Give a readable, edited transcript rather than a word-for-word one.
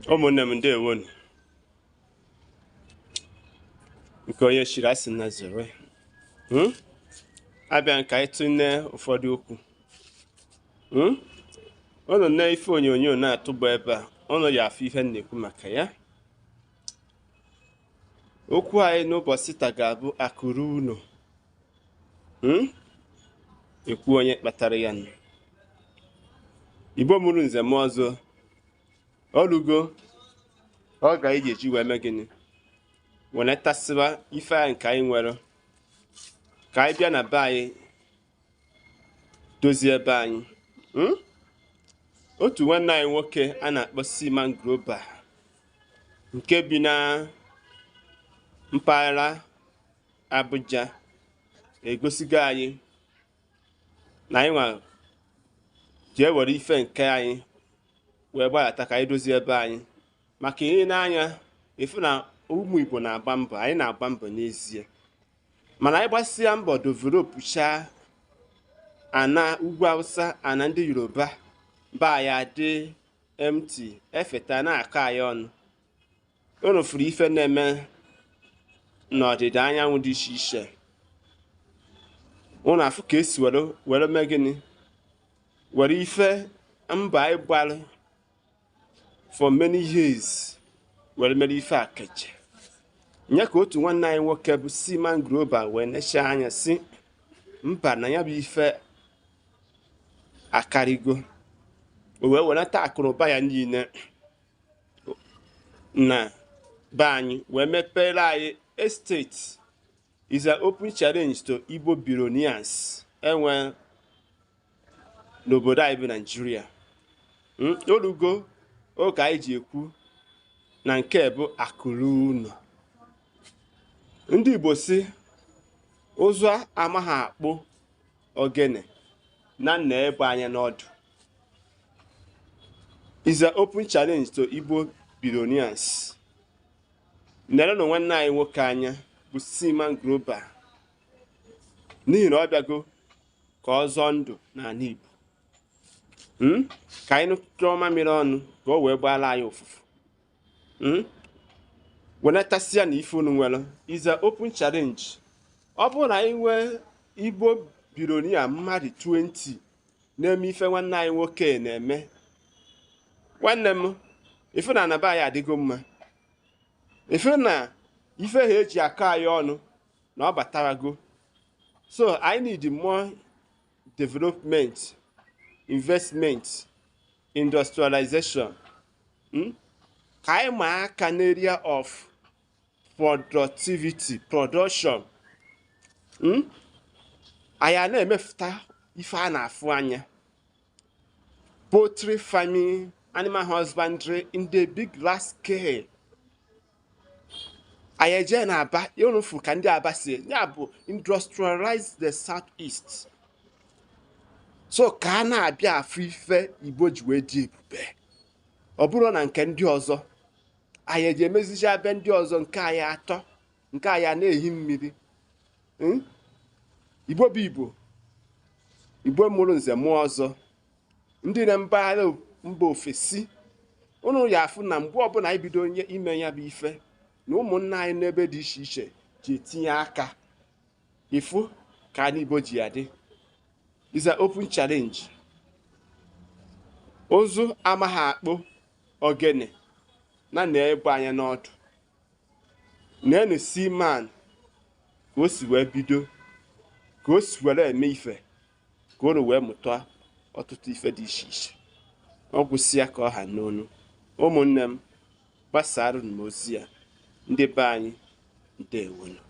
Ụmụnne m, ndewonu. Nke onye chiri, asị na zere. Abịa ka anyị tụnye ụfọdụ okwu. Unu na ife onyonyo na-atụba ebe a, unu ya afụ ife m na-ekwu maka ya. Okwu anyị n'ụbọchị taa ga-abụ akụrụ unu. Ekwu onye kpatara ya nụ. Igbo mụrụ nze m ọzọ, ọlụgo ọ ga anyị ga-eji wee mee gịnị, wenetasịba ife anyị nke anyị nwere, ka anyị bịa na be anyị dozie ebe anyị. Otu nwanne anyị nwoke a na-akpọ Seaman Global, nke bi na mpaghara Abuja, egosigo anyị na anyị nwa jee were ife nke anyị wee gbadata ka anyị dozie ebe anyị. Maka ihe n'anya ifu na ụmụ Igbo na-agba mbọ, anyị na-agba mbọ n'ezie, mana anyị gbasịa mbọ developụcha ana ugwu Awụsa, ana ndị Yoruba, be anyị adị empty, efeta na-akọ anyị ọnụ. Unu furu ife na-eme n'ọdịda anyanwụ dị iche iche. Unu afụ ka esi were mee gịnị, were ife mba anyị gbalụ for many years were mere ife akaje nye. Ka otu nwanne anyị nwoke bụ Seaman Global wee nechaa anya si mba na ya bụ ife akarịgo, o wee wenata akụnụba ya niile na be anyị wee mepere anyị estate. Is an open challenge to Igbo billionaires enwe n'obodo anyị bụ Naijiria. Olugo oge anyị ji ekwu na nke bụ akụrụ unu. Ndị Igbo si ụzụ amaghị akpụ ogene na nna egbe anya n'ọdụ. Is an open challenge to Igbo billionaires. Nerenụ nwanne anyị nwoke anya bụ Seaman Global, n'ihi na ọ bịago ka ọ zọọ ndụ n'ala Igbo. Ka anyị nụtụọ mamịrị ọnụ ka o wee gbaala anyị ụfụfụ. Wenatasịa na ife unu nwere. Is an open challenge. Ọ bụrụ na anyị nwee Igbo billionaire mmadụ 20 na-eme ife nwanne anyị nwoke na-eme, nwanne m, ife na anaba anyị adịgo mma. Ife na ife ha eji akọ anyị ọnụ na ọ batarago. So I need more development, investment, industrialization. Ka anyị ma aka n'area of productivity, production. Anyị a na-emepụta ife a na-afụ anya, poultry farming, animal husbandry in the big large scale. Anyị eje na Aba, ịrụfu ka ndị Aba si ya bụ industrialize the South East, so ka a na-abịa afụ ife Igbo ji wee dị ebube. Ọ bụrụ na nke ndị ọzọ anyị eji emezicha be ndị ọzọ, nke anyị atọ, nke anyị a na-ehi mmiri. Igbo bụ Igbo, Igbo mụrụ nze mụọ ọzọ, ndị na mpaghara mba ofesi, unu ya afụ na mgbe ọbụla anyị bido ime ya bụ ife na ụmụnna anyị n'ebe dị iche iche ji etinye aka, ifu ka anyị Igbo ji ya dị. Is an open challenge. Ụzụ amaghị akpụ ogene na na-egbe anya n'ọdụ. Nenu Seaman ka o si wee bido, ka o si were eme ife, ka unu wee mụta ọtụtụ ife dị iche iche. Ọ gwụsịa ka ọ ha n'onu. Ụmụnne m, gbasara m ozi a. Ndị be anyị, ndewonu.